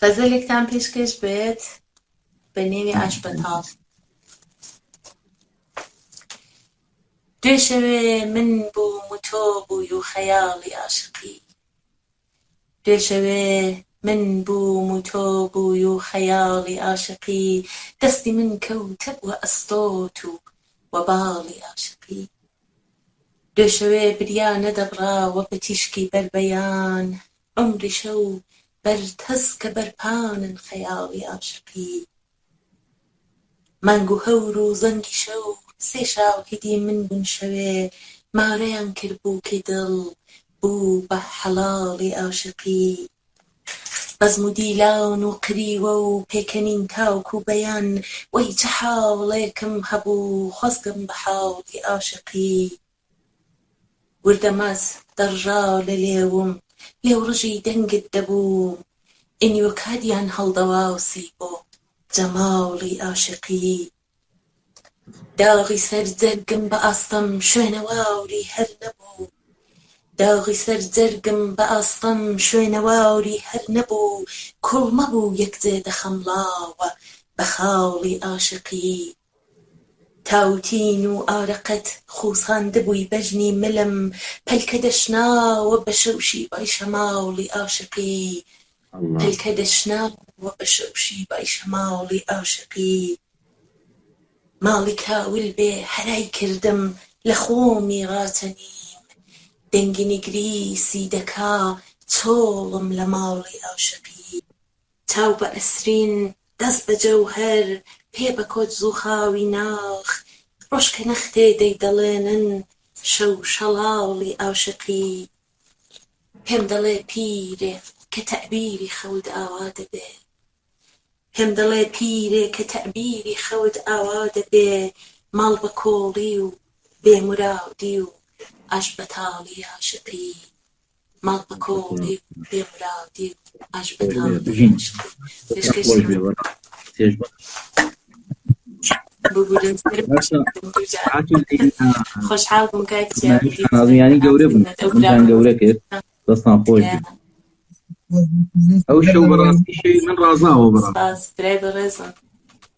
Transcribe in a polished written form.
غەزەلێکتان پێشکەش بێت بە نێوی ئاشبەتاڵ. دوێ شەوێ من بووم و تۆ بووی و خەیاڵی ئاشقی. دوێ شەوێ من بووم و تۆ بووی و خەیاڵی ئاشقی دەستی من کەوتبووە ئەستۆت و وەباڵی ئاشقی. دوێ شەوێ بریا نەدەبڕاوە بە تیشکی بەربەیان عومری شەو بەر تەسکە بەرپانن خەیاڵی ئاشقی. مانگ و هەور و زەنگی شەو سێ شاهیدی من بوون شەوێ مارەیان کرد بووکی دڵ بوو بە حەڵاڵی ئاشقی. بەزم و دیلان و قریوە و پێکەنین تاکوو بەیان وەی چ حاڵێکم هەبوو خۆزگەم بە حاڵی ئاشقی. وردە مەز دەڕژا لە لێوم لێوڕژی دەنگت دەبووم ئینیۆکادیان هەڵدەواسی بۆ جەماڵی ئاشقی. داغی سەر جەرگم بە ئاستەم شوێنەواری هەر نەبوو داغی سەر جەرگم بە ئاستەم شوێنەواری هەر نەبوو کوڵ مەبوو یەک جێ دەخەمڵاوە بە خاڵی ئاشقی. تاوتین و ئارەقەت خووساندبووی بەژنی ملم پەلکە دەشناوە بە شەوشی بای شەماڵی ئاشقی پەلکە دەشناوە بە شەوشی بای شەماڵی ئاشقی ماڵی کاول بێ هەرای کردم لە خۆمی ڕاچەنیم دەنگی نگریسی دەکا چۆڵم لە ماڵی ئاشقی. چاو بە ئەسرین، دەست بە جەوهەر، پێ بە کۆچ زووخاوی ناخ، ڕۆژ کە نەختێ دەیدەڵێنن، شەو شەڵاڵی ئاشقی. پێم دەڵێ پیرێ کە تەعبیری خەوت ئاوا دەبێ پێم دەڵێ پیرێ کە تەعبیری خەوت ئاوا دەبێ ماڵ بە کۆڵی و بێ مورادی و ئاش بەتاڵی ئاشقی. ماڵ بە کۆڵی و بێ مرادی و ئاش بە تاڵی بژین عاشقی. پێشکەش خۆش بێ چێژ ببورن سەر باشە دوو جار. خاتون لەیلا خۆشحاڵ بووم کاک چیا شانازی یانی گەورە بوون دیتنت ئەو منتان برا گەورە کرد دەستان خۆش تکایە بێ ئەو شەو بەڕاستی شەوی من ڕازاوە بەڕاستی سپاس برای بەڕێزم.